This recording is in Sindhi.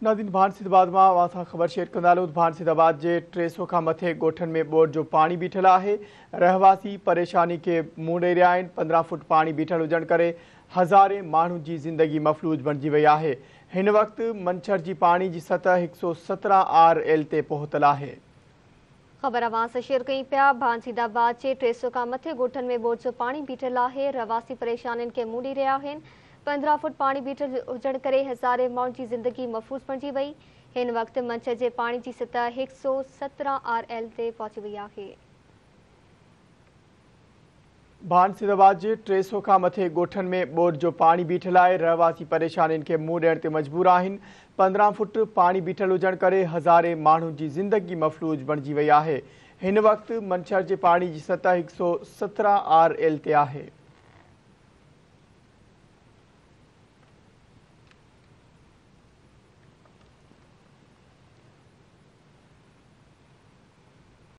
ناظرين ڀان سيدآباد مان اوهان سان خبر شيئر ڪندا هلون ته ڀان سيدآباد جي 300 کان مٿي ڳوٺن ۾ ٻوڏ جو پاڻي بيٺل آهي، رهواسي پريشاني کي منهن ڏئي رهيا آهن، 15 فوٽ پاڻي بيٺل هجڻ ڪري هزارين ماڻهن جي زندگي مفلوج بڻجي وئي آهي، هن وقت منڇر جي پاڻي جي سطح 117 آر ايل تي پهتل آهي. خبر اوهان سان شيئر ڪيون پيا، ڀان سيدآباد جي 300 کان مٿي ڳوٺن ۾ ٻوڏ جو پاڻي بيٺل آهي، رهواسي پريشانين کي منهن ڏئي رهيا آهن، 15 فوٽ پاڻي بيٺل هجڻ ڪري هزارين ماڻهن جي زندگي محفوظ بڻجي وئي، هن وقت منڇر جي پاڻي جي سطح 117 آر ايل تي پهچي وئي آهي. ڀان سيدآباد جي 300 کان مٿي ڳوٺن ۾ ٻوڏ جو پاڻي بيٺل آهي، رهواسي پريشانين کي منهن ڏيڻ تي مجبور آهن، 15 فوٽ پاڻي بيٺل هجڻ ڪري هزارين ماڻهن جي زندگي مفلوج بڻجي وئي آهي، هن وقت منڇر جي پاڻي جي سطح 117 آر ايل تي آهي.